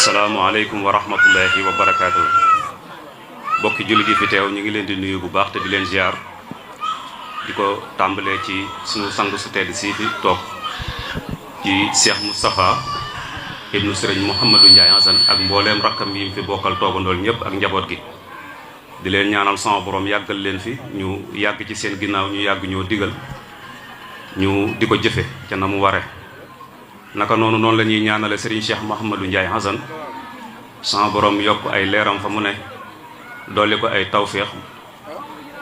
asalaamaaleykum wa rahmatullahi wa barakaatu. bokki jullit yi fi teew ñu ngi leen di nuyu bu baax te di leen ziar di ko tàmbalee ci sunu sang su tedd si fi toog ci Cheikh Moustapha ibnu Sëriñ Mouhamadou Ndiaye Hassane ak mbooleem rakkam yi mu fi bokkal toogandool ñëpp ak njaboot gi di leen ñaanal sama borom yàggal leen fi ñu yàgg ci seen ginnaaw ñu yàgg ñoo digal ñu di ko jëfe ca na mu ware naka noonu la ñuy ñaanale Serigne Cheikh Mouhamadou Ndiaye Hassane sama borom yokk ay leeram fa mu ne dolli ko ay tawféex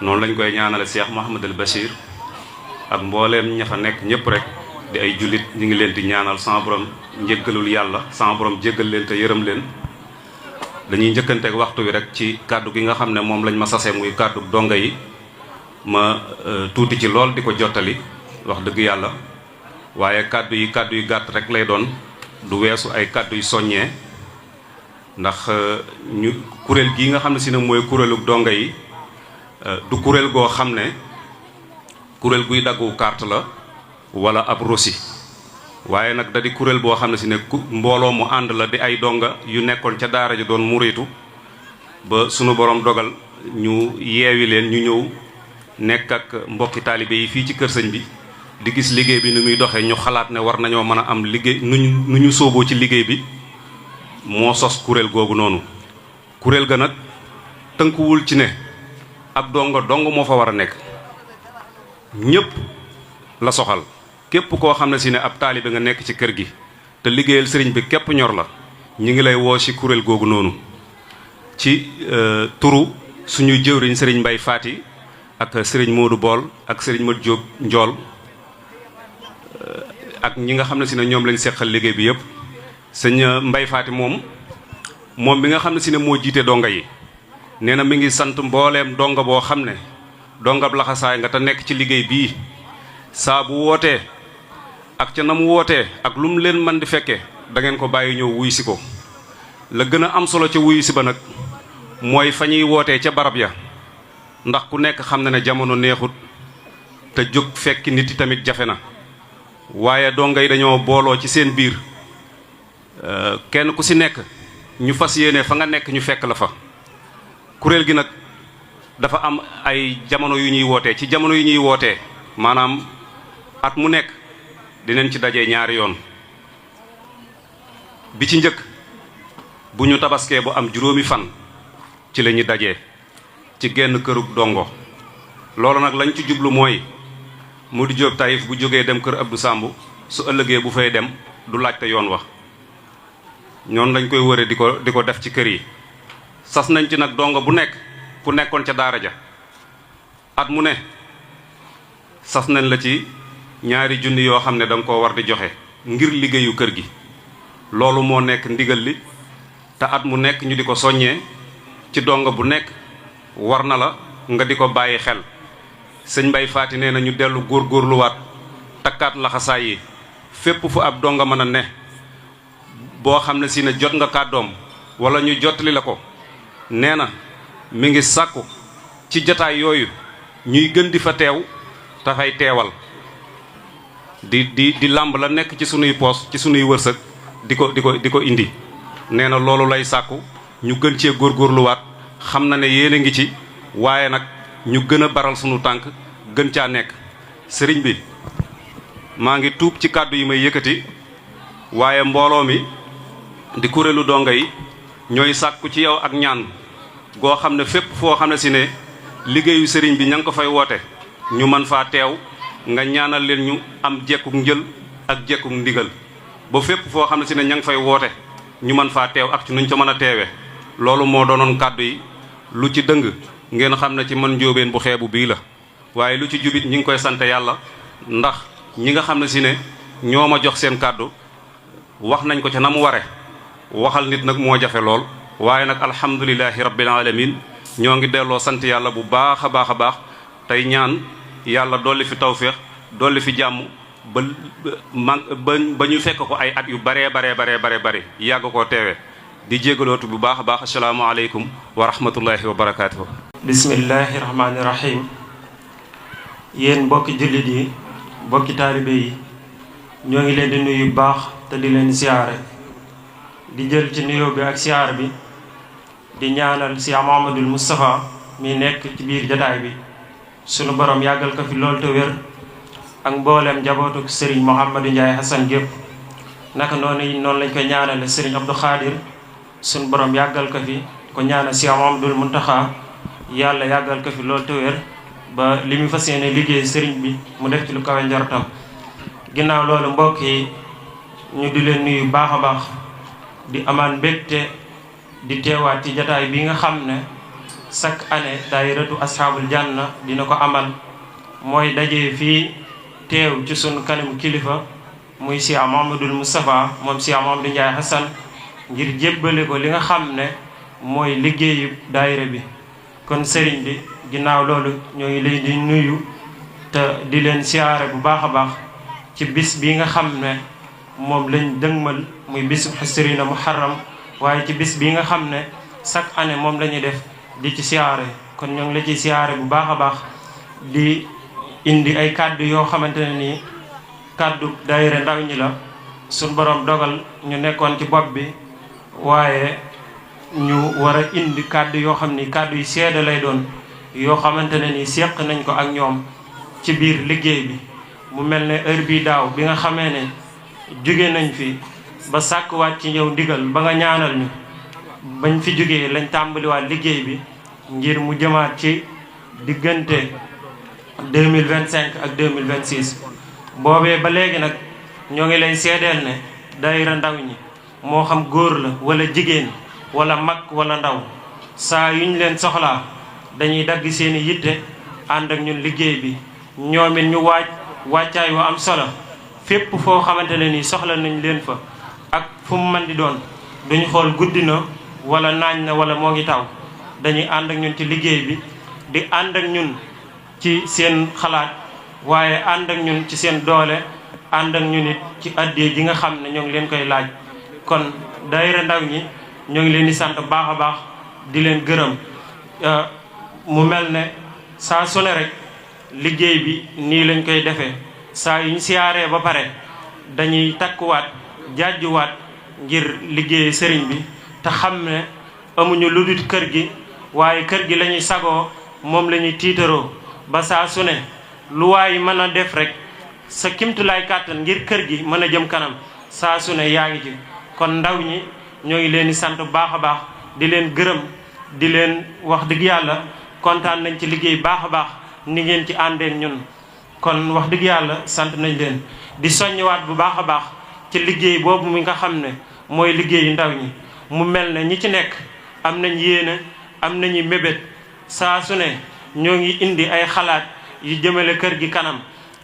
noonu lañ koy ñaanale Cheikh Mouhamadul Bachir ak mbooleem ña fa nekk ñëpp rek di ay jullit ñu ngi leen di ñaanal sama borom njëggalul yàlla sama borom jéggal leen te yërëm leen. dañuy njëkkanteeg waxtu wi rek ci kàddu gi nga xam ne moom lañ ma sase muy kàddu donga yi ma tuuti ci lool di ko jottali wax dëgg yàlla waaye kàddu yi gàtt rek lay doon du weesu ay kàddu yu soññee ndax ñu kuréel gii nga xam ne si ne mooy kuréelu donga yi du kuréel goo xam ne kuréel guy daggu carte la wala ab rosi waaye nag da di kuréel boo xam ne si ne mbooloo mu ànd la di ay donga yu nekkoon ca daara ji doon muriitu ba sunu borom dogal ñu yeewi leen ñu ñëw nekk ak mbokki taalibe yi fii ci kër sëñ bi di gis liggéey bi ni muy doxee ñu xalaat ne war nañoo mën a am liggéey nu ñu sóoboo ci liggéey bi moo sos kuréel googu noonu kuréel ga nag tënkuwul ci ne ab donga dong moo fa war a nekk ñépp la soxal képp koo xam ne si ne ab taalibe nga nekk ci kër gi te liggéeyal sëriñ bi képp ñor la ñu ngi lay woo ci kuréel googu noonu ci turu suñu jëwriñ sëriñ Mbay Faati ak sëriñ Modou Bool ak sëriñ Mat Jóob Njool ak ñi nga xam ne si ne ñoom lañ seqal liggéey bi yëpp sëñ Mbay Faati moom bi nga xam ne si ne moo jiite donga yi nee na mi ngi sant mbooleem donga boo xam ne dongab laxasaay nga te nekk ci liggéey bii saa bu wootee ak ca na mu wootee ak lu mu leen man di fekkee da ngeen ko bàyyi ñëw wuy si ko la gën a am solo ca wuyu si ba nag mooy fa ñuy wootee ca barab ya ndax ku nekk xam na ne jamono neexut te jóg fekki nit yi tamit jafe na waaye donga yi dañoo booloo ci seen biir kenn ku si nekk ñu fas yéene fa nga nekk ñu fekk la fa kuréel gi nag dafa am ay jamono yu ñuy wootee ci jamono yu ñuy wootee maanaam at mu nekk dinañ ci daje ñaari yoon bi ci njëkk bu ñu tabaskee bu am juróomi fan ci la ñuy dajee ci genn kërug dongo loolu nag lañ ci jublu mooy Modou Diop Taïf bu jógee dem kër Abdou Samb su ëllëgee bu fay dem du laajte yoon wax ñoon lañ koy wëre di ko def ci kër yi sas nañ ci nag dongo bu nekk ku nekkoon ca daara ja at mu ne sas nañ la ci ñaari junni yoo xam ne danga koo war di joxe ngir liggéeyu kër gi loolu moo nekk ndigal li te at mu nekk ñu di ko soññee ci donga bu nekk war na la nga di ko bàyyi xel sëñ Mbay Faati nee na ñu dellu góorgóorluwaat takkaat laxasaay yi fépp fu ab donga mën a ne boo xam ne si ne jot nga kàddoom wala ñu jottali la ko nee na mi ngi sàkku ci jataay yooyu ñuy gën di fa teew dafay teewal di làmb la nekk ci sunuy poos ci sunuy wërsëg di ko indi nee na loolu lay sàkku ñu gën cee góorgóorluwaat xam na ne yéen a ngi ci waaye nag ñu gën a baral sunu tànk gën caa nekk sëriñ bi maa ngi tuub ci kàddu yi may yëkkati waaye mbooloo mi di kuréelu donga yi ñooy sàkku ci yow ak ñaan goo xam ne fépp foo xam ne si ne liggéeyu sëriñ bi ña ngi ko fay woote ñu mën faa teew nga ñaanal leen ñu am jekkuk njël ak jekkuk ndigal ba fépp foo xam ne si ne ña ngi fay woote ñu mën faa teew ak ci nuñ ca mën a teewe loolu moo doonoon kàddu yi lu ci dëng ngeen xam ne ci man njóobeen bu xeebu bii la waaye lu ci jubit ñi ngi koy sant yàlla ndax ñi nga xam ne si ne ñoo ma jox seen kàddu wax nañ ko ca na mu ware waxal nit nag moo jafe lool waaye nag alhamdulilahi rabbil alamin ñoo ngi delloo sant yàlla bu baax a baax a baax tey ñaan yàlla dolli fi tawféex dolli fi jàmm ba ñu fekk ko ay at yu baree bare yàgg koo teewe di jégalootu bu baax a baax asalaamaaleykum wa rahmatullahi wa barakaatuhu. bismillahi rahmaani rahim. yéen mbokki jullit yi mbokki taalibe yi ñoo ngi leen di nuyu baax te di leen ziyaare di jël ci nuyoo bi ak siyaar bi di ñaanal Cheikh Mouhamadoul Moustapha mi nekk ci biir jataay bi sunu borom yàggal ko fi lool te wér ak mbooleem njabootu Serigne Mouhamadou Ndiaye Hassan gépp naka noonu lañ koy ñaanale Serigne Abdou Khadir sunu borom yàggal ko fi ko ñaanal Cheikh Mouhamadoul Mountakha yàlla yàggal ko fi lool te wér ba li mu fas yéene liggéey Serigne bi mu def ci lu kawe njortam. ginnaaw loolu mbokk yi ñu di leen nuyu baax a baax di amaan mbégte di teewaat ci jataay bi nga xam ne chaque année daayiratu ashaabul janna dina ko amal mooy daje fii teew ci sunu kanam kilifa muy Cheikh Mouhamadoul Moustapha moom Cheikh Mouhamadou Ndiaye Hassan ngir jébbale ko li nga xam ne mooy liggéeyu daayira bi. kon sëriñ bi ginnaaw loolu ñoo ngi leen di nuyu te di leen siyaare bu baax a baax ci bis bi nga xam ne moom lañ dëgmal muy bisu Asrina Muharram waaye ci bis bi nga xam ne chaque année moom la ñuy def di ci siyaare kon ñoo ngi la ci siyaare bu baax a baax di indi ay kàddu yoo xamante ne nii kàddu daayira ndaw ñi la suñ borom dogal ñu nekkoon ci bopp bi waaye ñu war a indi kàddu yoo xam ni kàddu yi seede lay doon yoo xamante ne nii seq nañ ko ak ñoom ci biir liggéey bi mu mel ne heure bii daaw bi nga xamee ne jóge nañ fi ba sàkkuwaat ci ñëw ndigal ba nga ñaanal ñu bañ fi jógee lañ tàmbaliwaat liggéey bi ngir mu jëmaat ci diggante 2025 ak 2026 boobee ba léegi nag ñoo ngi lay seedeel ne daayira ndaw ñi moo xam góor la wala jigéen wala mag wala ndaw saa yuñ leen soxlaa dañuy dagg seeni yitte ànd ak ñun liggéey bi ñoom it ñu wàccaay wa am solo fépp foo xamante ne nii soxla nañ leen fa ak fu mu mën di doon duñ xool guddi na wala naañ na wala moo ngi taw dañuy ànd ak ñun ci liggéey bi di ànd ak ñun ci seen xalaat waaye ànd ak ñun ci seen doole ànd ak ñun it ci addee ji nga xam ne ñoo ngi leen koy laaj kon daayira ndaw ñi ñoo ngi leen di sant baax a baax di leen gërëm mu mel ne saa su ne rek liggéey bi nii lañ koy defee saa yu ñu siyaaree ba pare dañuy takkuwaat jàjjuwaat ngir liggéey sëriñ bi te xam ne amuñu lu dul kër gi waaye kër gi la ñuy sagoo moom la ñuy tiitaroo ba saa su ne lu waay mën a def rek sa kimtulaay kàttan ngir kër gi mën a jëm kanam saa su ne yaa ngi ci kon ndaw ñi ñoo ngi leen di sant baax a baax di leen gërëm di leen wax dëgg yàlla kontaan nañ ci liggéey baax a baax ni ngeen ci àndeen ñun kon wax dëgg yàlla sant nañ leen di soññiwaat bu baax a baax ci liggéey boobu mi nga xam ne mooy liggéeyu ndaw ñi mu mel ne ñi ci nekk am nañ yéene am nañu mébét saa su ne ñoo ngi indi ay xalaat yu jëmale kër gi kanam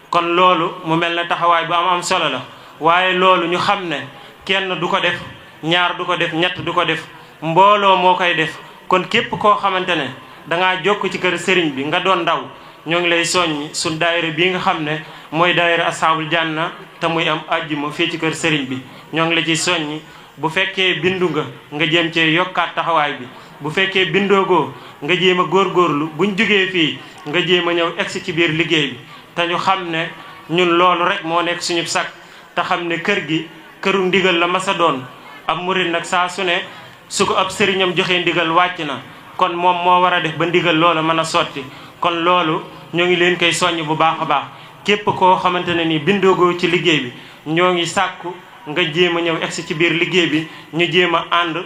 kon loolu mu mel ne taxawaay bu am solo la waaye loolu ñu xam ne kenn du ko def ñaar du ko def ñett du ko def mbooloo moo koy def kon képp koo xamante ne dangaa jokk ci kër sëriñ bi nga doon ndaw ñoo ngi lay soññ suñ daayira bii nga xam ne mooy daayira ashaabul janna te muy am àjjuma fii ci kër sëriñ bi ñoo ngi la ciy soññ bu fekkee bindu nga jéem cee yokkaat taxawaay bi bu fekkee bindoogoo nga jéem a góorgóorlu buñ jógee fii nga jéem a ñëw egsi ci biir liggéey bi te ñu xam ne ñun loolu rek moo nekk suñu sag te xam ne kër gi këru ndigal la masa doon ab murid nag saa su ne su ko ab sëriñam joxee ndigal wàcc na kon moom moo war a def ba ndigal loola mën a sotti kon loolu ñoo ngi leen koy soññ bu baax a baax képp koo xamante ne ni bindoogoo ci liggéey bi ñoo ngi sàkku nga jéem a ñëw egsi ci biir liggéey bi ñu jéem a ànd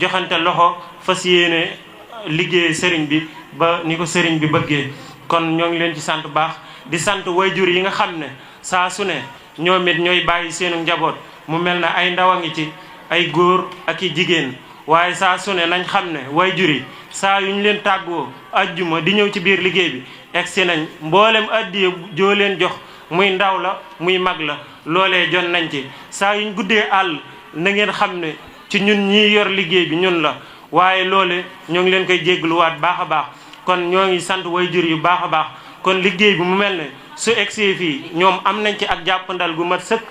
joxante loxo fas yéene liggéey sëriñ bi ba ni ko sëriñ bi bëggee kon ñoo ngi leen ci sant baax di sant wayjur yi nga xam ne saa su ne ñoom it ñooy bàyyi seenu njaboot mu mel ne ay ndaw a ngi ci ay góor ak i jigéen waaye saa su ne nañ xam ne wayjur yi saa yu ñu leen tàggoo ajjuma di ñëw ci biir liggéey bi egsi nañ mboolem addiye joo leen jox muy ndaw la muy mag la loolee jon nañ ci saa yuñ guddee àll na ngeen xam ne ci ñun ñii yor liggéey bi ñun la waaye loole ñoo ngi leen koy jéggluwaat baax a baax kon ñoo ngi sant wayjur yu baax a baax kon liggéey bi mu mel ne su egsee fii ñoom am nañ ci ak jàppandal gu mat sëkk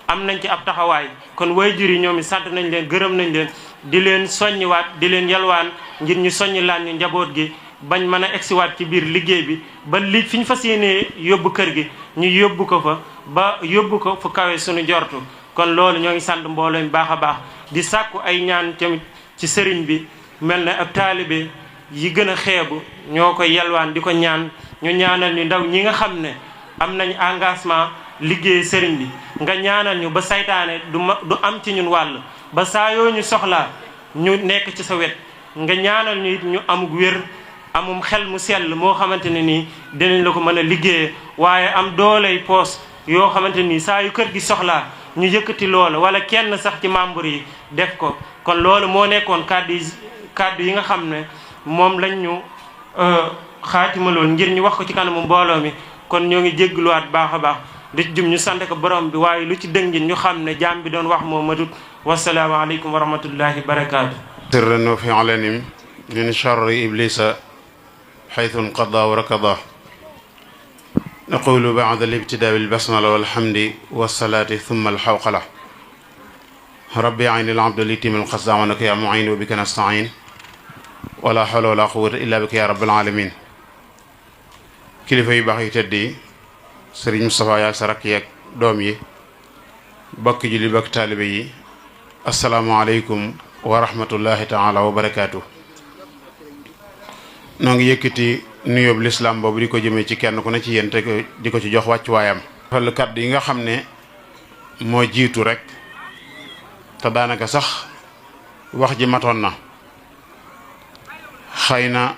am nañ ci ab taxawaay kon wayjur yi ñoom i sant nañ leen gërëm nañ leen di leen soññiwaat di leen yalwaan ngir ñu soññi laan ñu njaboot gi bañ mën a egsiwaat ci biir liggéey bi ba li fi ñu fas yéenee yóbbu kër gi ñu yóbbu ko fa ba yóbbu ko fu kawe suñu jortu kon loolu ñoo ngi sant mbooloo mi baax a baax di sàkku ay ñaan tamit ci sëriñ bi mel na ab taalibe yi gën a xeebu ñoo koy yalwaan di ko ñaan ñu ñaanal ñu ndaw ñi nga xam ne am nañ engagement liggéey sëriñ bi nga ñaanal ñu ba saytaane du am ci ñun wàll ba saa yoo ñu soxlaa ñu nekk ci sa wet nga ñaanal ñu it ñu amug wér amum xel mu sell moo xamante ne nii dinañ la ko mën a liggéeyee waaye am dooley poos yoo xamante nii saa yu kër gi soxlaa ñu yëkkati loolu wala kenn sax ci membre yi def ko kon loolu moo nekkoon kàddu yi nga xam ne moom lañ ñu xaatimaloon ngir ñu wax ko ci kanamu mbooloo mi kon ñoo ngi jéggluwaat baax a baax di jum ñu sant ko borom bi waaye lu ci dëngin ñu xam ne jaam bi doon wax moo matut wasalaamu aleykum wa rahmatullahi barakaatu sirran wa fi'lan min sharri iblisa haythu inqada wa rakada naqulu ba'da al-ibtidaa bil-basmala wal-hamdi was-salaati thumma al-hawqala rabbi ayni al-abda litim al-qasda wa anaka ya mu'in wa bika nasta'in wala hawla wala quwwata illa bika ya rabbal alamin kilifa yu baax yi tedd yi sëriñ Moustapha yaag sa rakk yeeg doom yi bokki julli bokki taalibe yi asalaamaaleykum wa rahmatullahi taala wa barakaatu. noo ngi yëkkati nuyoob lislaam boobu di ko jëmee ci kenn ku ne ci yéen te di ko ci jox wàccuwaayam. fal kàddu yi nga xam ne moo jiitu rek te daanaka sax wax ji matoon na xëy na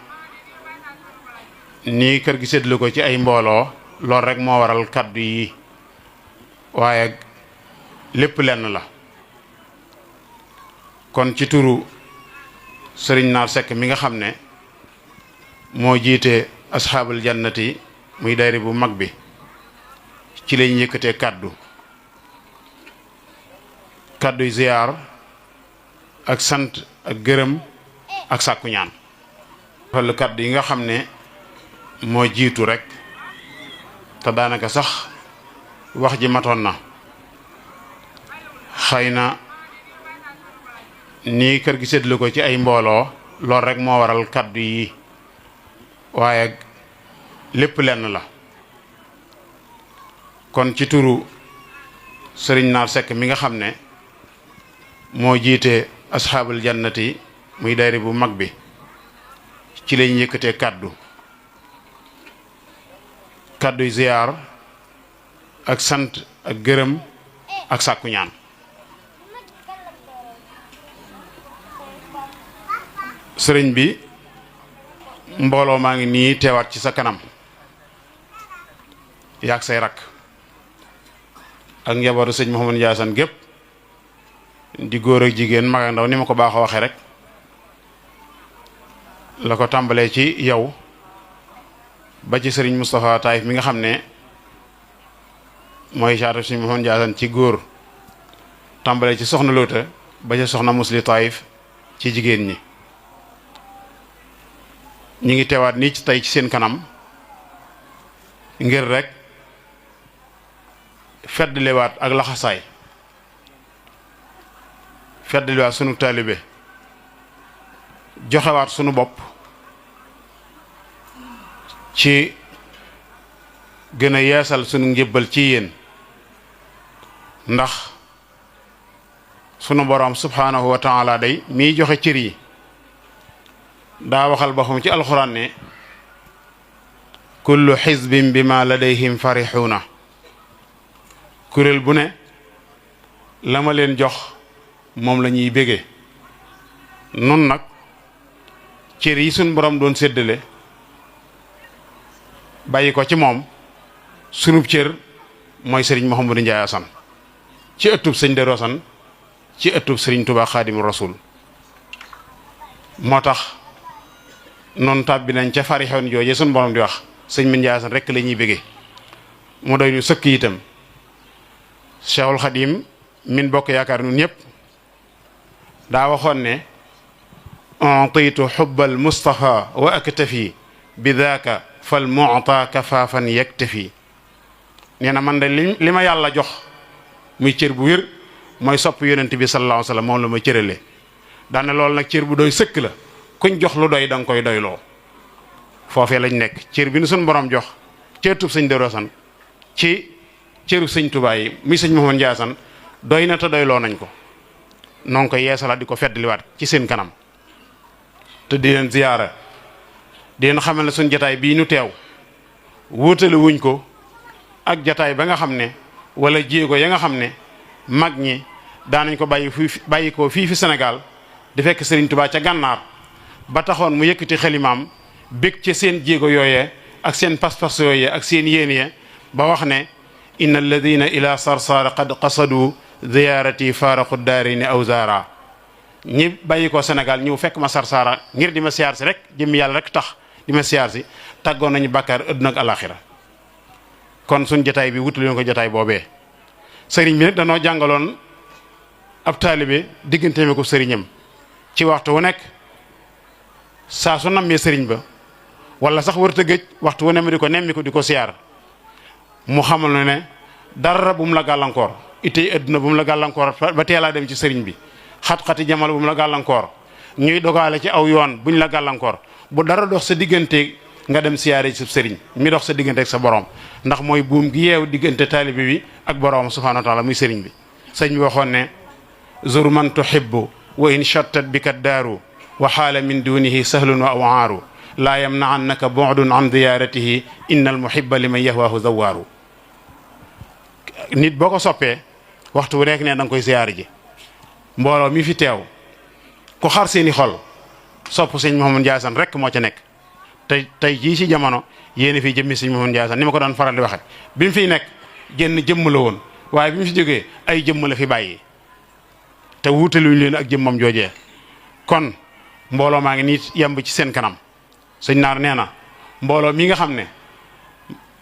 nii kër gi séddlu ko ci ay mbooloo loolu rek moo waral kàddu yi waaye lépp lenn la kon ci turu sëriñ Naar Seck mi nga xam ne moo jiite asxaabul jannati muy dayri bu mag bi ci lañ yëkkatee kàdduy ziyaar ak sant ak gërëm ak sàkku ñaan fal kàddu yi nga xam ne moo jiitu rek te daanaka sax wax ji matoon na xëy na nii kër gi séddlu ko ci ay mbooloo loolu rek moo waral kàddu yi waaye lépp lenn la kon ci turu sëriñ Naar Seck mi nga xam ne moo jiite asxaabul jannati muy dayri bu mag bi ci lañ yëkkatee kàdduy ziyaar ak sant ak gërëm ak sàkku ñaan sëriñ bi mbooloo maa ngi nii teewaat ci sa kanam yaag say rakk ak njabootu sëñ Mouhamadou Ndiassane gépp di góor ak jigéen mag ak ndaw ni ma ko baaxoo waxee rek la ko tàmbalee ci yow ba ci sëriñ Moustapha Taïf mi nga xam ne mooy caatu sëñ Mouhamadou Ndiassane ci góor tàmbalee ci soxna Loota ba ci soxna Musli Taïf ci jigéen ñi ñu ngi teewaat nii ci tey ci seen kanam ngir rek feddliwaat ak laxasaay feddliwaat sunu taalibe joxewaat sunu bopp ci gën a yeesal sunu njëbbal ci yéen ndax sunu boroom subhaanahu wa taala day miy joxe cër yi daa waxal boppam ci alxuraan ne kullu xisbin bima ladayhim farixuuna kuréel bu ne la ma leen jox moom la ñuy bége nun nag cër yi suñ borom doon séddale bàyyi ko ci moom sunub cër mooy sëriñ Mouhamadou Ndiassane ci ëttub sëñ Darou Assane ci ëttub sëriñ Touba Xaadimu Rasuul moo tax noonu tàbbi nañ ca farixoon jooje suñ borom di wax sëñ Min Ndiassane rekk la ñuy bége mu doy ñu sëkk itam Cheikhul Khadim min bokk yaakaar nun ñëpp daa waxoon ne utiitu xubbal Mustafa wa aktafi bi daaka fal mu'ta kafaafan yaktafi nee na man de li ma yàlla jox muy cër bu wér mooy sopp yonent bi sallallahu alayhi wa sallam moom la ma cërale daane loolu nag cër bu doy sëkk la kuñ jox lu doy da nga koy doyloo foofee lañ nekk cër bi nu suñ borom jox ceetub sëñ Darou Assane ci cëru sëñ Touba yi muy sëñ Mouhamadou Ndiassane doy na te doyloo nañ ko noo ngi koy yeesalaat di ko feddliwaat ci seen kanam te di leen ziyaara di leen xamal ne suñ jataay bii nu teew wóotale wuñ ko ak jataay ba nga xam ne wala jéego ya nga xam ne mag ñi daanañ ko bàyyi ko fii fi Sénégal di fekk Serigne Touba ca gànnaar ba taxoon mu yëkkati xelimaam bég ci seen jéego yooyee ak seen pas-pas yooyee ak seen yéen ya ba wax ne inna alladina ila sarsara qad qasadu ziyaarati faaraqu daarini aw zaara ñi bàyyi ko Sénégal ñëw fekk ma sarsara ngir di ma siyaar si rek jëmmi yàlla rek tax di ma siyaar si tàggoon nañu bàkkaar adduna ak alaxira kon suñ jataay bi wutale ko jataay boobee sëriñ bi nag danoo jàngaloon ab taalibe digganteeme ko sëriñam ci waxtu wu nekk saa su nammee sëriñ ba wala sax warut a gëj waxtu wu ne ma di ko nemmi ko di ko siyaar mu xamal ne dara bu mu la gàllankoor itey adduna bu mu la gàllankoor ba teelaa dem ci sëriñ bi xat-xati jamal bu mu la gàllankoor ñuy dogaale ci aw yoon buñ la gàllankoor bu dara dox sa diggante nga dem siyaare ci sëriñ mi dox sa diggante ak sa borom ndax mooy buum gi yeew diggante taalibe bi ak borom subhanahu wa taala muy sëriñ bi sëñ bi waxoon ne zur man tuhibbu wa in shattat bika daaru wa xaala min dunihi sahlun wa awaaru laa yamnaannaka bu'dun an ziyaaratihi inna al muhibba liman yahwaahu zawaaru nit boo ko soppee waxtu wu nekk ne da nga koy siyaare ji mbooloo mi fi teew ku xar seeni xol sopp sëñ Mouhamadou Ndiassane rek moo ca nekk tey jii ci jamono yéen fi jëmmi sëñ Mouhamadou Ndiassane ni ma ko doon faral di waxe bi mu fiy nekk génn jëmm la woon waaye bi mu fi jógee ay jëmm la fi bàyyi te wuutaluñ leen ak jëmmam joojee kon mbooloo maa ngi nii yemb ci seen kanam sëñ Naar nee na mbooloo mi nga xam ne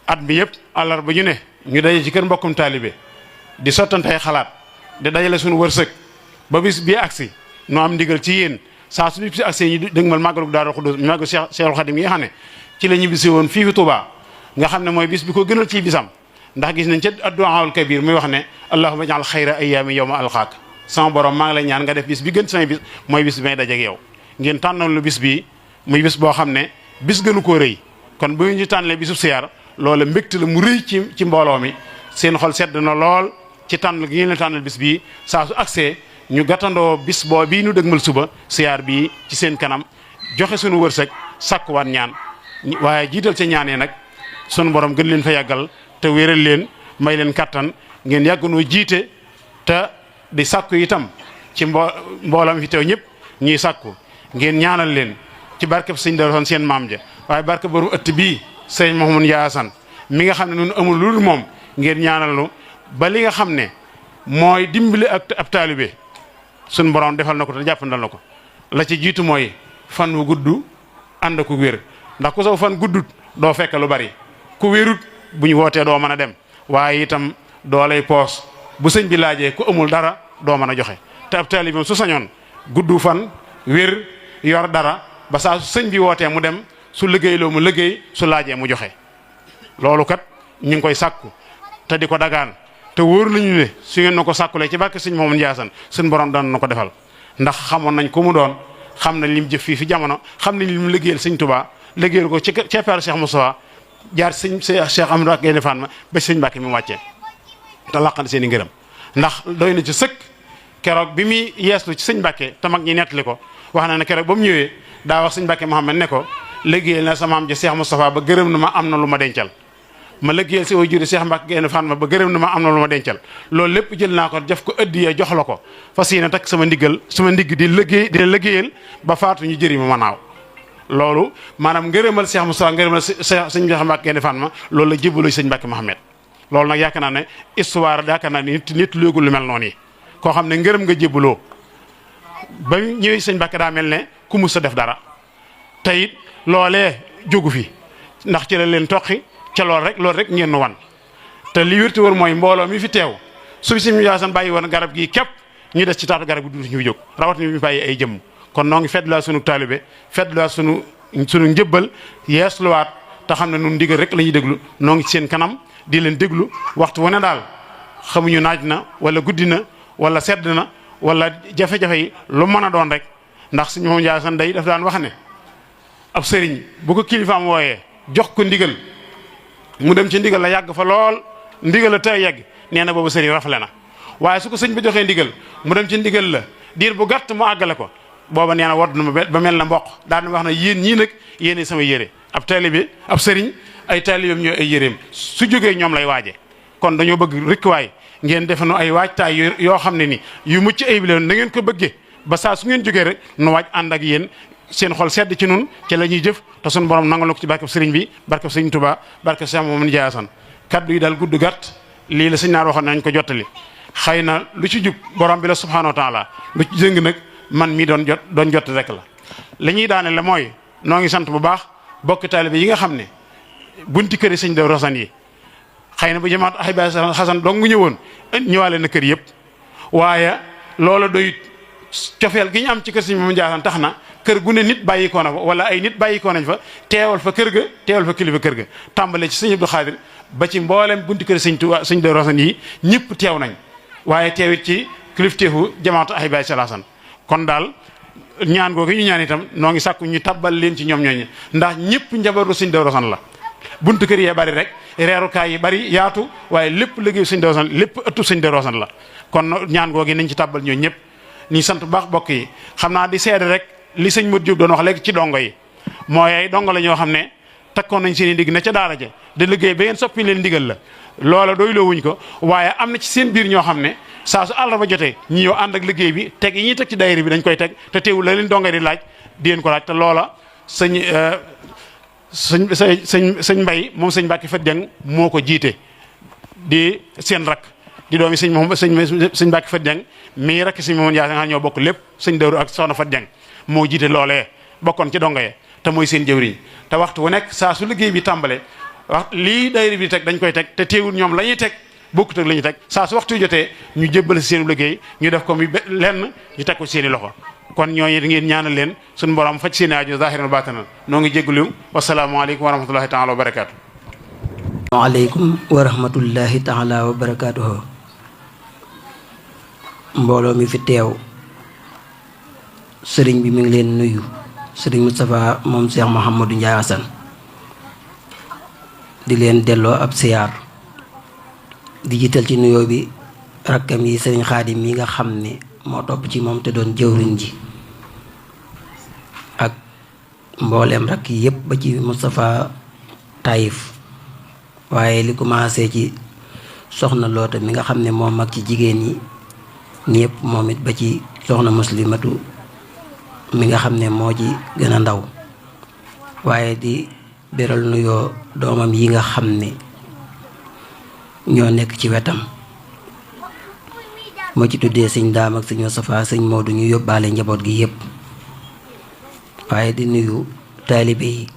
at bi yëpp àllarba ñu ne ñu daje ci kër mbokkum taalibe di sottantey xalaat di dajale suñu wërsëg ba bis bii agsi noo am ndigal ci yéen saa su bis bi agsi ñu dëgmal màggalu Daaru Xudoos màggalu Cheikhul Khadim yi nga xam ne ci la ñibbisi woon fii fi Touba nga xam ne mooy bis bi ko gënal ci bisam ndax gis nañ ca addu'aul kabir muy wax ne allahumma ij'al xayra ayyaami yawma alqaak sama borom maa ngi lay ñaan nga def bis bi gën samay bis mooy bis bi may dajeek yow ngeen tànnoon lu bis bii muy bis boo xam ne bis gënu koo rëy kon bu ñu tànnalee bisu siyaar loola mbégte la mu rëy ci mbooloo mi seen xol sedd na lool ci tànn gi ngeen la tànnal bis bii saa su agsee ñu gàttandoo bis boo bii nu dëgmal suba siyaar bii ci seen kanam joxe sunu wërsëg sàkkuwaat ñaan waaye jiital ca ñaanee nag sunu borom gën leen fa yàggal te wéral leen may leen kattan ngeen yàggunoo jiite te di sàkku itam ci mbooloo mi fi teew ñëpp ñuy sàkku ngeen ñaanal leen ci barkeb sëñ Daaru seen maam ja waaye barke borom ëtt bii sëñ Mouhamadou Ndiassane mi nga xam ne ñun amul lu dul moom ngeen ñaanal nu ba li nga xam ne mooy dimbali ak ab taalibe suñ borom defal na ko te jàppandal na ko la ci jiitu mooy fan wu gudd ànd ku wér ndax ku saw fan guddut doo fekk lu bari ku wérut bu ñu wootee doo mën a dem waaye itam doo lay poos bu sëñ bi laajee ku amul dara doo mën a joxe te ab taalibe su sañoon gudd fan wér yor dara ba saa su sëñ bi wootee mu dem su liggéeyloo mu liggéey su laajee mu joxe loolu kat ñu ngi koy sàkku te di ko dagaan te wóor nañu ne su ngeen na ko sàkkulee ci barke sëñ Mouhamadou Ndiassane suñ borom dana na ko defal ndax xamoon nañ ko mu doon xam nañ lim jëf fii fi jamono xam nañ lim liggéeyal sëñ Touba liggéeyal ko ci ceppeer Cheikh Moustapha jaar sëñ Cheikh Amadou ak Gaynde Fatma ba sëñ Mbàkke mi wàccee te làqal seen i ngërëm ndax doy na ci sëkk keroog bi muy yeeslu ci sëñ Mbàkke te mag ñi nettali ko wax na ne keroog ba mu ñëwee daa wax sëñ Mbàkke Mouhamed ne ko liggéeyal na sama am ja Cheikh Moustapha ba gërëm na ma am na lu ma dencal ma liggéeyal si way juri Cheikh Mbacke Gaynde Fatma ba gërëm na ma am na lu ma dencal loolu lépp jël naa ko def ko ëddiya jox la ko fas yéene takk sama ndigg di liggéeyal ba faatu ñu jëri ma naaw loolu maanaam ngërëmal Cheikh Moustapha ngërëmal sëñ Cheikh Mbacke Gaynde Fatma loolu la jébbaloo sëñ Mbacke Mouhamed loolu nag yaakaar naa ne histoire yaakaar naa ne nit léegul lu mel noonu yi koo xam ne ngërëm nga jébbaloo ba ñëwee sëñ Mbacke daa mel ne ku mus a def dara te it loolee jógu fi ndax ci la leen toqi ca loolu rek ngeen nu wan te li wérti wër mooy mbooloo mi fi teew su fi sëñ Ndiassane bàyyi woon garab gii képp ñu des ci taatu garab gi du ñu jóg rawat ni ñu bàyyi ay jëmm kon noo ngi feddluwaat sunu taalibe feddluwaat sunu njëbbal yeesluwaat te xam ne nun ndigal rek la ñuy déglu noo ngi ci seen kanam di leen déglu waxtu wu ne daal xamuñu naaj na wala guddi na wala sedd na wala jafe-jafe yi lu mën a doon rek ndax sëñ Mouhamadou Ndiassane day daf daan wax ne ab sëriñ bu ko kilifaam wooyee jox ko ndigal mu dem ci ndigal la yàgg fa lool ndigal la tey yegg nee na boobu sëriñ rafle na waaye su ko sëñ bi joxee ndigal mu dem ci ndigal la diir bu gàtt mu àggale ko booba nee na wadd na ba mel na mboq daal di wax na yéen ñii nag yéen sama yére ab taalibe ab sëriñ ay taalibeem ñooy ay yéreem su jógee ñoom lay waaje kon dañoo bëgg rikkuwaay ngeen defenu ay waajtaay yoo xam ne ni yu mucc ayib leen na ngeen ko bëggee ba saa su ngeen jógee rek nu waaj ànd ak yéen seen xol sedd ci nun ci la ñuy jëf te suñu borom nangal na ko ci barkeb sëriñ bi barkeb sëriñ Touba barkeb Cheikh Mamadou Ndiaye Assane kaddu yi daal gudd gàtt lii la sëñ naar waxoon nañ ko jottali xëy na lu ci jub borom bi la subhanahu wa taala lu ci jëng nag man mii doon jot rek la li ñuy daane la mooy noo ngi sant bu baax bokk taalibe yi nga xam ne bunti kër yi sëñ Darou Assane yi xëy na bu jamaat Ahibahil Hasan dong nga ñëwoon ñëwaale na kër yëpp waaye loola doyut cofeel gi ñu am ci kër sëñ Mamadou Ndiaye Assane tax na kër gu ne nit bàyyikoo na fa wala ay nit bàyyikoo nañ fa teewal fa kër ga teewal fa kilifa kër ga tàmbale ci sëñ Abdou Khadir ba ci mboolem bunti kër sëñ Tuubaa sëñ Darou Assane yi ñëpp teew nañ waaye teewit ci kilifteefu jamaatu Ahibahil Hasan kon daal ñaan googu ñu ñaan itam noo ngi sàkku ñu tabbal leen ci ñoom ñooñu ndax ñëpp njabootu sëñ Darou Assane la buntu kër yee bari rek reerukaay yi bari yaatu waaye lépp liggéey sëñ Darou Assane lépp ëttu sëñ Darou Assane la kon ñaan googu nañ ci tabbal ñooñu ñëpp ñu sant bu baax bokk yi xam naa di seede rek li sëñ Modou Diop doon wax léegi ci dongo yi mooy ay dongo la ñoo xam ne takkoon nañ seen i ndig na ca daara ja di liggéey ba ngeen soppi leen ndigal la loola doyloo wuñ ko waaye am na ci seen biir ñoo xam ne saa su àllarba jotee ñi ñëw ànd ak liggéey bi teg yi ñuy teg ci daayira bi dañ koy teg te teewul la leen dongo di laaj di leen ko laaj te loola sëñ Mbay moom sëñ Mbàkke Fat Jeng moo ko jiite di seen rak di doomi sëñ Mbàkke Fat Jeng mii rakk sëñ Mamadou Ndiaye nga ñoo bokk lépp sëñ Daaru ak soxna Fat Jeng moo jiite loolee bokkoon ci dongo ye te mooy seen jëwriñ te waxtu wu nekk saa su liggéey bi tàmbale lii daayira bi teg dañ koy teg te teewul ñoom la ñuy teg bokkut ak la ñuy teg saa su waxtu yu jotee ñu jébbal si seen liggéey ñu def ko mi lenn ñu teg ko seen i loxo kon ñooñu di ngeen ñaanal leen suñu borom faj seen i aajo zahiran baatinan noo ngi jégalu wasalaamaaleykum wa rahmatullahi taala wa barakaatu. waaleykum wa rahmatullahi taala wa barakaatuhu. mbooloo mi fi teew sëriñ bi mi ngi leen nuyu sëriñ Moustapha moom Cheikh Mouhamadou Ndiaye Assane di leen delloo ab siyaar di jiital ci nuyoo bi rakkam yi sëriñ Xaadim yi nga xam ne moo topp ci moom te doon jëwriñ ji ak mbooleem rakk yi yépp ba ci Moustapha Taïf waaye li commencé ci soxna Loota mi nga xam ne moo mag ci jigéen ñi ñépp moom it ba ci soxna Muslimatu mi nga xam ne moo ci gën a ndaw waaye di beral nuyoo doomam yi nga xam ne ñoo nekk ci wetam moo ci tuddee sëñ Daam ak sëñ Moustapha sëñ Moodu ñu yóbbaale njaboot gi yépp waaye di nuyu taalibe yi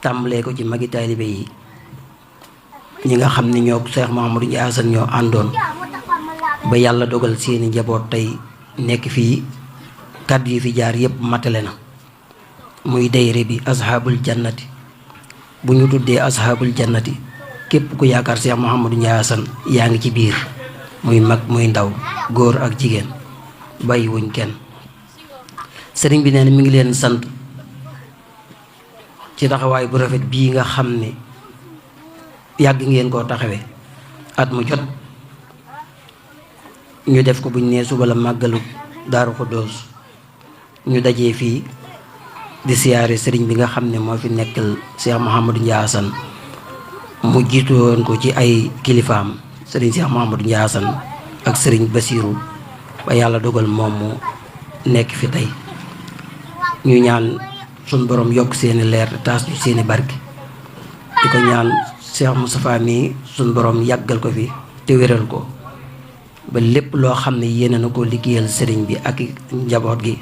tàmbalee ko ci magi taalibe yi ñi nga xam ne ñoo Cheikh Mouhamadou Ndiaye Assane ñoo àndoon ba yàlla dogal seeni njaboot tey nekk fii kàddu yi fi jaar yépp matale na muy dayre bi ashaabul jannati bu ñu tuddee ashaabul jannati képp ku yaakaar Cheikh Mouhamadou Ndiaye Assane yaa ngi ci biir muy mag muy ndaw góor ak jigéen bàyyi wuñ kenn sëriñ bi nee na mi ngi leen sant ci taxawaay bu rafet bii nga xam ne yàgg ngeen koo taxawee at mu jot ñu def ko buñ nee suba la màggalu Daaru Xuddoos ñu dajee fii di siyaare sëriñ bi nga xam ne moo fi nekkal Cheikh Mouhamadou Ndiaye Assane mu jiitu woon ko ci ay kilifaam sëriñ Cheikh Mouhamadou Ndiaye Assane ak sëriñ Basiiru ba yàlla dogal moom mu nekk fi tey ñu ñaan suñ borom yokk seeni leer te taas ñu seeni barke di ko ñaan Cheikh Moustapha mi suñ borom yàggal ko fi te wéral ko ba lépp loo xam ne yéene na ko liggéeyal sëriñ bi ak njaboot gi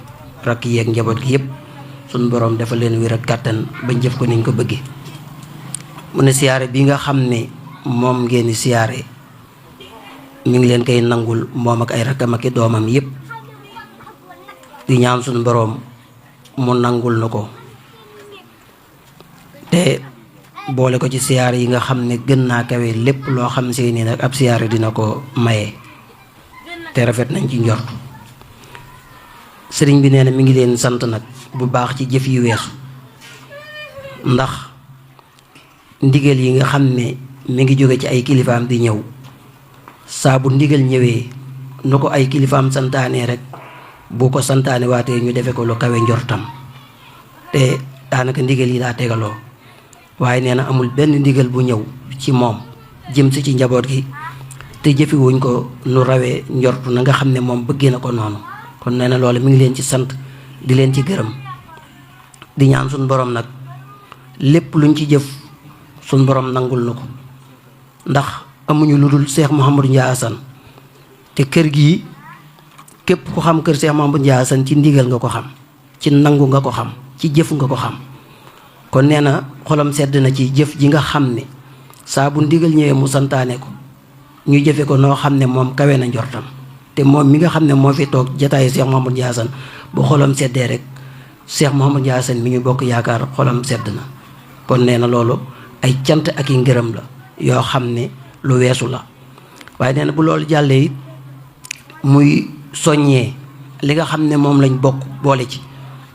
rakk yeeg njaboot gi yépp suñ borom dafa leen wér ak kàttan bañ jëf ko niñ ko bëggee mu ne siyaare bi nga xam ne moom ngeen di siyaare mi ngi leen koy nangul moom ak ay rakkam ak i doomam yépp di ñaan suñ borom mu nangul na ko te boole ko ci siyaare yi nga xam ne gën naa kawe lépp loo xam see nii nag ab siyaare dina ko maye te rafet nañ ci njort sëriñ bi nee na mi ngi leen sant nag bu baax ci jëf yi weesu ndax ndigal yi nga xam ne mi ngi jóge ci ay kilifaam di ñëw saa bu ndigal ñëwee nu ko ay kilifaam santaane rek bu ko santaane waatee ñu defe ko lu kawe njortam te daanaka ndigal yi daa tegaloo waaye nee na amul benn ndigal bu ñëw ci moom jëm si ci njaboot gi te jëfewuñ ko nu rawee njortu na nga xam ne moom bëggee na ko noonu kon nee na loolu mi ngi leen ci sant di leen ci gërëm di ñaan suñ borom nag lépp luñ ci jëf suñ borom nangul na ko ndax amuñu lu dul Cheikh Mouhamadou Ndiaye Assane te kër gi képp ku xam kër Cheikh Mouhamadou Ndiaye Assane ci ndigal nga ko xam ci nangu nga ko xam ci jëf nga ko xam kon nee na xolam sedd na ci jëf ji nga xam ne saa bu ndigal ñëwee mu santaane ko ñu jëfe ko noo xam ne moom kawe na njortam te moom mi nga xam ne moo fi toog jataayu Cheikh Mouhamadou Ndiaye Assane bu xolam seddee rek Cheikh Mouhamadou Ndiaye Assane mi ñu bokk yaakaar xolam sedd na kon nee na loolu ay cant ak i ngërëm la yoo xam ne lu weesu la waaye nee na bu loolu jàllee it muy soññee li nga xam ne moom lañ bokk boole ci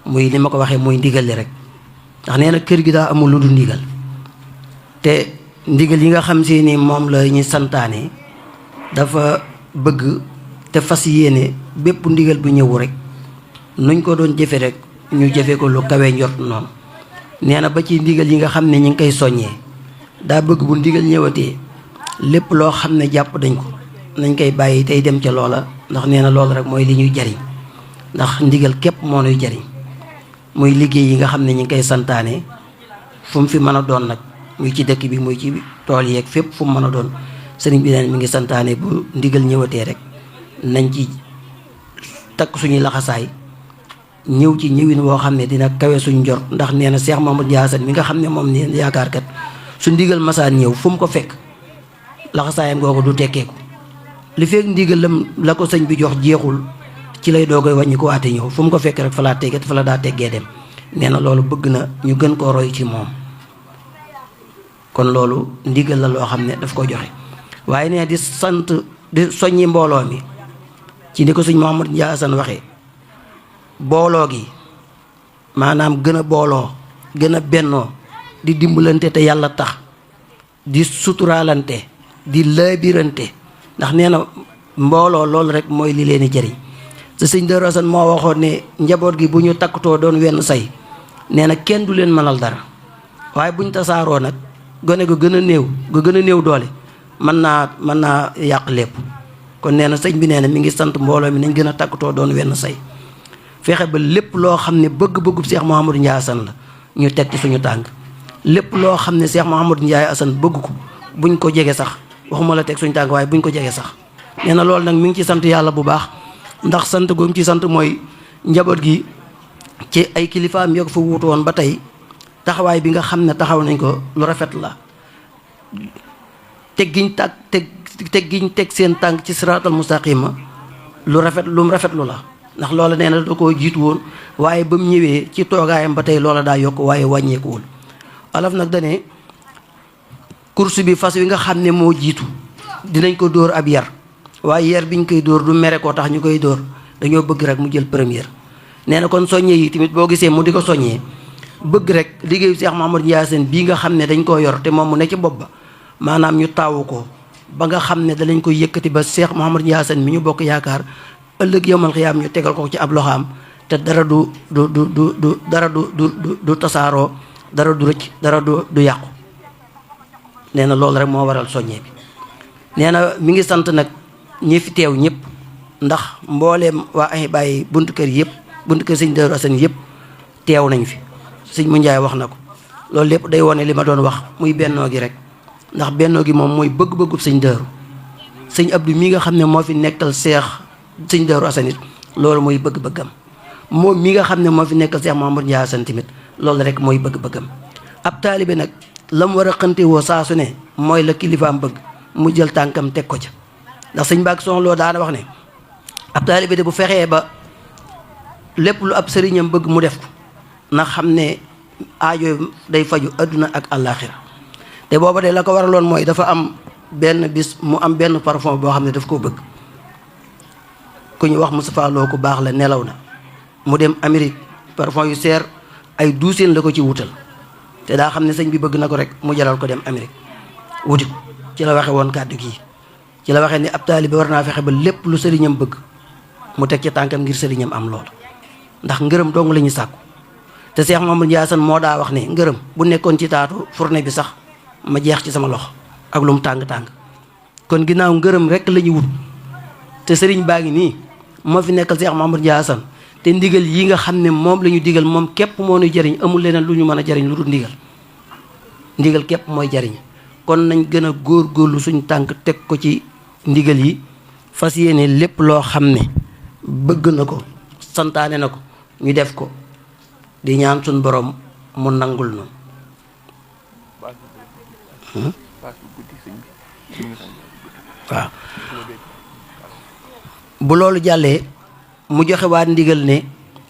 muy li ma ko waxee muy ndigal li rek ndax nee na kër gi daa amul lu dul ndigal te ndigal yi nga xam si ni moom la ñu santaane dafa bëgg te fas yéene bépp ndigal bu ñëw rek nuñ ko doon jëfe rek ñu jëfe ko lu kawe njort noonu nee na ba ci ndigal yi nga xam ne ñu ngi koy soññee daa bëgg bu ndigal ñëwatee lépp loo xam ne jàpp dañ ko nañ koy bàyyi tey dem ca loola ndax nee na loolu rek mooy li ñuy jariñ ndax ndigal képp moo nuy jariñ muy liggéey yi nga xam ne ñu ngi koy santaane fu mu fi mën a doon nag muy ci dëkk bi muy ci tool yeeg fépp fu mu mën a doon sëriñ bi neen mi ngi santaane bu ndigal ñëwatee rek nañ ci takk suñuy laxasaay ñëw ci ñëwin woo xam ne dina kawe suñ njort ndax nee na Cheikh Mouhamadou Ndiaye Assane mi nga xam ne moom ne yaakaar kat su ndigal masaan ñëw fu mu ko fekk laxasaayam googu du tekkeeku li fekk ndigalam la ko sëñ bi jox jeexul ci lay doogay wàññi ko waate ñëw fu mu ko fekk rek fa laa teggee fa la daa teggee dem nee na loolu bëgg na ñu gën koo roy ci moom kon loolu ndigal la loo xam ne daf ko joxe waaye nee di sant di soññi mbooloo mi ci ni ko sëñ Mouhamadou Ndiaye Assane waxee booloo gi maanaam gën a booloo gën a bennoo di dimbalante te yàlla tax di suturaalante di laabirante ndax nee na mbooloo loolu rek mooy li leen di jëriñ te sëñ Darou Assane moo waxoon ne njaboot gi bu ñu takkutoo doon wenn say nee na kenn du leen mënal dara waaye bu ñu tasaaroo nag gone gu gën a néew doole mën naa yàq lépp kon nee na sëñ bi nee na mi ngi sant mbooloo mi nañ gën a takkutoo doon wenn say fexe ba lépp loo xam ne bëgg-bëggub Cheikh Mouhamadou Ndiaye Assane la ñu teg ci suñu tànk lépp loo xam ne Cheikh Mouhamadou Ndiaye Assane bëgg ko buñ ko jege sax waxuma la teg suñu tànk waaye buñ ko jege sax nee na loolu nag mi ngi ci sant yàlla bu baax ndax sant goom ci sant mooy njaboot gi ci ay kilifaam yoo ko fa wuutu woon ba tey taxawaay bi nga xam ne taxaw nañ ko lu rafet la teg giñ teg seen tànk ci siraatal mustaqima lu mu rafetlu la ndax loola nee na da koo jiitu woon waaye ba mu ñëwee ci toogaayam ba tey loola daa yokk waaye wàññeekuwul alaf nag dane course bi fas wi nga xam ne moo jiitu dinañ ko dóor ab yar waaye yar biñ koy dóor du mere koo tax ñu koy dóor dañoo bëgg rek mu jël première nee na kon soññee yi tamit boo gisee mu di ko soññee bëgg rek liggéeyu Cheikh Mouhamadou Ndiaye Assane bii nga xam ne dañ koo yor te moom mu ne ci bopp ba maanaam ñu taawu ko ba nga xam ne danañ koy yëkkati ba Cheikh Mouhamadou Ndiaye Assane mi ñu bokk yaakaar ëllëg yowmal xiyaam ñu tegal ko ci ab loxaam te dara du tasaaroo dara du rëcc dara du yàqu nee na loolu rek moo waral soññee bi nee na mi ngi sant nag ñi fi teew ñëpp ndax mbooleem waa ay bàyyi buntu kër yëpp buntu kër sëñ Darou Assane yëpp teew nañ fi sëñ mu Njaay wax na ko loolu lépp day wone li ma doon wax muy bennoo gi rek ndax bennoo gi moom mooy bëgg-bëggub sëñ Darou sëñ Abdou mi nga xam ne moo fi nekkal sëñ Darou Assane it loolu mooy bëgg-bëggam moom mi nga xam ne moo fi nekkal Cheikh Mouhamadou Ndiaye Assane tamit loolu rek mooy bëgg-bëggam ab taalibe nag la mu war a xante woo saa su ne mooy la kilifaam bëgg mu jël tànkam teg ko ca ndax sëñ Mbàkke Soxna Lo daana wax ne ab taalibe de bu fexee ba lépp lu ab sëriñam bëgg mu def ko na xam ne aajo day faju adduna ak àllaaxira te booba de la ko waraloon mooy dafa am benn bis mu am benn parfum boo xam ne daf koo bëgg ku ñu wax Moustapha Lo ku baax la nelaw na mu dem Amérique parfum yu seer ay douzaine la ko ci wutal te daa xam ne sëñ bi bëgg na ko rek mu jaral ko dem Amérique wuti ko ci la waxe woon kàddu gii ci la waxee ni ab taalibe war naa fexe ba lépp lu sëriñam bëgg mu teg ci tànkam ngir sëriñam am loolu ndax ngërëm dong la ñuy sàkku te Cheikh Mouhamadou Ndiassane moo daa wax ne ngërëm bu nekkoon ci taatu fourne bi sax ma jeex ci sama loxo ak lu mu tàng-tàng kon ginnaaw ngërëm rek la ñu wut te sëriñ baa ngi nii moo fi nekkal Cheikh Mouhamadou Ndiassane te ndigal yi nga xam ne moom la ñu digal moom képp moo ñuy jariñ amul leneen lu ñu mën a jariñ lu dul ndigal képp mooy jariñ kon nañ gën a góorgóorlu suñ tànk teg ko ci ndigal yi fas yéene lépp loo xam ne bëgg na ko santaane na ko ñu def ko di ñaan suñ borom mu nangul nu waaw bu loolu jàllee mu joxe waat ndigal ne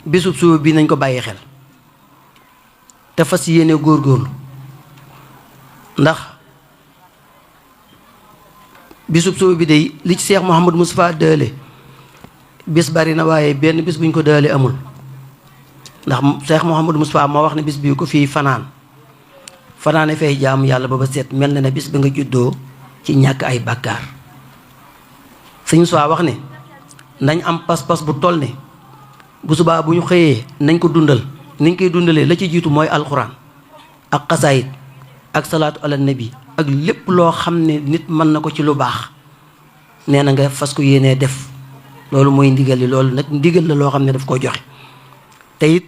bisub suba bi nañ ko bàyyi xel te fas yéene góorgóorlu ndax bisub suba bi day li ci Cheikh Mouhamadou Moustapha dële bis bari na waaye benn bis buñ ko dële amul ndax Cheikh Mouhamadou Moustapha moo wax ne bis bi ko fii fanaane fay jaamu yàlla ba seet mel na ne bis bi nga juddoo ci ñàkk ay bàkkaar sëñ Moustapha wax ne nañ am pas-pas bu toll ne bu subaa bu ñu xëyee nañ ko dundal niñ koy dundalee la ci jiitu mooy alxuraan ak xasaayit ak salaatu ala nabi ak lépp loo xam ne nit mën na ko ci lu baax nee na nga fas ko yéenee def loolu mooy ndigal li loolu nag ndigal la loo xam ne daf ko joxe te it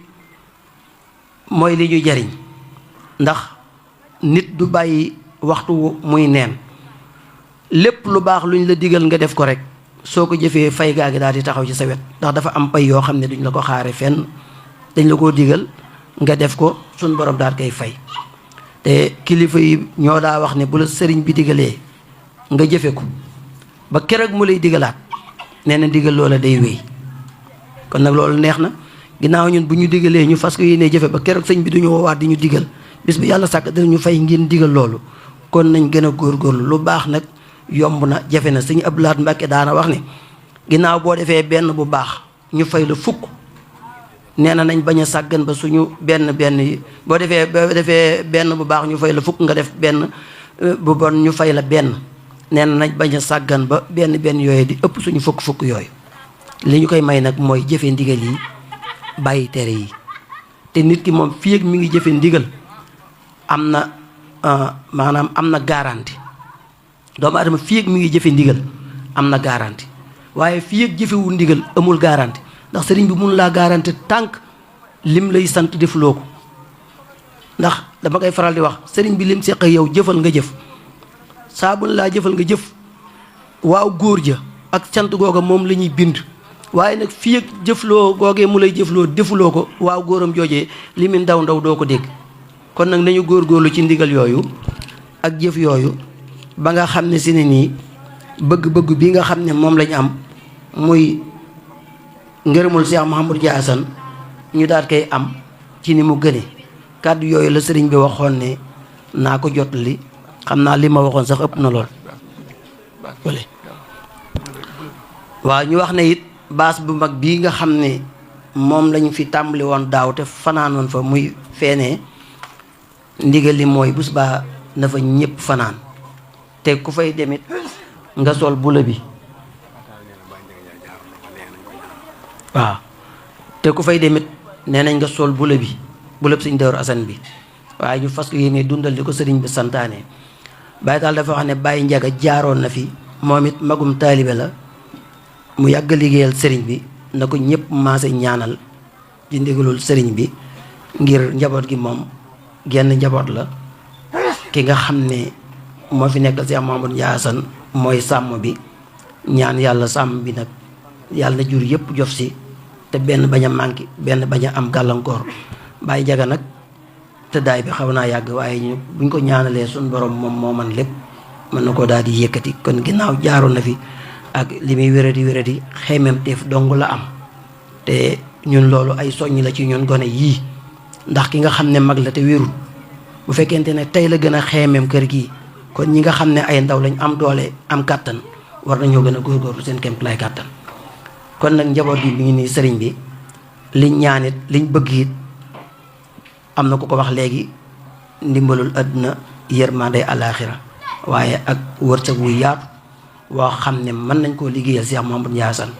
mooy li ñuy jariñ ndax nit du bàyyi waxtu muy neen lépp lu baax luñ la digal nga def ko rek soo ko jëfee fay gaa gi daal di taxaw ci sa wet ndax dafa am pay yoo xam ne duñ la ko xaare fenn dañ la koo digal nga def ko suñ borom daal koy fay te kilifa yi ñoo daa wax ne bu la sëriñ bi digalee nga jëfe ko ba keroog mu lay digalaat nee na digal loola day wéy kon nag loolu neex na ginnaaw ñun bu ñu digalee ñu fas ko yéenee jëfe ba keroog sëñ bi duñu woowaat di ñu digal bis bi yàlla sàkk dinañu fay ngeen digal loolu kon nañ gën a góorgóorlu lu baax nag yomb na jafe na sëñ Abdou Lahad Mbacké daana wax ne ginnaaw boo defee benn bu baax ñu fay la fukk nee na nañ bañ a sàggan ba suñu benn yi boo defee benn bu baax ñu fay la fukk nga def benn bu bon ñu fay la benn nee na nañ bañ a sàggan ba benn yooyu di ëpp suñu fukk yooyu li ñu koy may nag mooy jëfe ndigal yi bàyyi tere yi te nit ki moom fii ak mi ngi jëfe ndigal am na maanaam am na garanti doomu adama fii ak mi ngi jëfe ndigal am na garanti waaye fii ak jëfewu ndigal amul garanti ndax sëriñ bi mun laa garanti tànk lim lay sant defuloo ko ndax dama koy faral di wax sëriñ bi lim seq yow jëfal nga jëf saa bu laa jëfal nga jëf waaw góor ja ak sant googa moom la ñuy bind waaye nag fii ak jëfloo googee mu lay jëfloo defuloo ko waaw góoram joojee li mu ndaw doo ko dégg kon nag nañu góorgóorlu ci ndigal yooyu ak jëf yooyu ba nga xam ne si ne nii bëgg-bëgg bi nga xam ne moom lañu am muy ngërëmul Cheikh Mouhamadou Ndiassane ñu daal koy am ci ni mu gëne kàddu yooyu la sëriñ bi waxoon ne naa ko jot li xam naa li ma waxoon sax ëpp na lool waaw ñu wax ne it baas bu mag bii nga xam ne moom lañu fi tàmbali woon daaw te fanaanoon fa muy feenee ndigal li mooy bu subaa na fa ñëpp fanaan te ku fay demit nga sol bula bi waaw te ku fay demit nee nañ nga sol bula bi sëñ Daaru Asan bi waaye ñu fas yéene dundal di ko sëriñ bi santaane Baye Tall dafa wax ne Baye Njaga jaaroon na fi moom it magum taalibe la mu yàgg liggéeyal sëriñ bi na ko ñëpp maase ñaanal di ndigalul sëriñ bi ngir njaboot gi moom genn njaboot la ki nga xam ne moo fi nekkal Cheikh Mouhamadou Ndiassane mooy sàmm bi ñaan yàlla sàmm bi nag yàlla na jur yëpp jof si te benn bañ a manqué benn bañ a am gàllankoor Baye Njaga nag tëddaay bi xaw naa yàgg waaye ñu buñ ko ñaanalee suñ borom moom moo man lépp mën na ko daal di yëkkati kon ginnaaw jaaroon na fi ak li muy wéradi xeymem teef dong la am te ñun loolu ay soññ la ci ñun gone yii ndax ki nga xam ne mag la te wérul bu fekkente ne tey la gën a xeemem kër gii kon ñi nga xam ne ay ndaw lañ am doole am kàttan war nañoo gën a góorgóorlu seen kéem lay kàttan kon nag njaboot gi mi ngi nii sëriñ bi liñ ñaanit liñ bëgg it am na ku ko wax léegi ndimbalul àdduna yërmande alaaxira waaye ak wërsëg wu yaatu woo xam ne mën nañ koo liggéeyal Cheikh Mouhamadou Ndiassane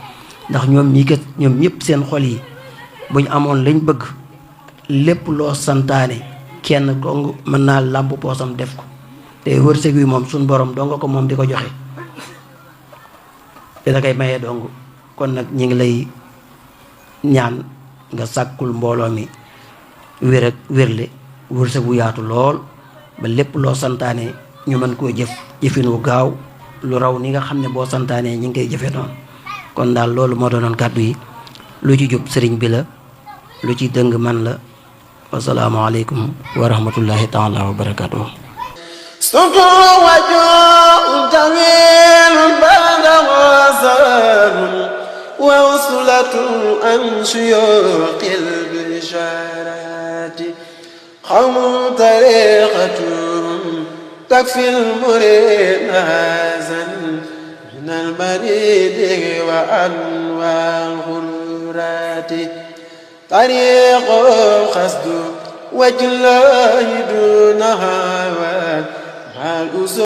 ndax ñoom ñii kat ñoom ñëpp seen xol yi buñ amoon lañ bëgg lépp loo santaane kenn dong mën naa làmb poosam def ko te wërsëg wi moom suñ borom dong ko moom di ko joxe te da koy mayee dong kon nag ñi ngi lay ñaan nga sàkkul mbooloo mi wér ak wérle wërsëg wu yaatu lool ba lépp loo santaane ñu mën koo jëf jëfin wu gaaw lu raw ni nga xam ne boo santaanee ñi ngi koy jëfe noonu kon daal loolu moo doonoon kàddu yi lu ci jub sëriñ bi la lu ci dëng man la wasalaamaaleykum wa rahmatullahi taala wa barakatuh ووصلة عن شيوخ البشارات قوم طريقة تكفي المريد هازا من المريد وأنواع الغرورات طريق خسد وجه الله دون هوى مع الأسر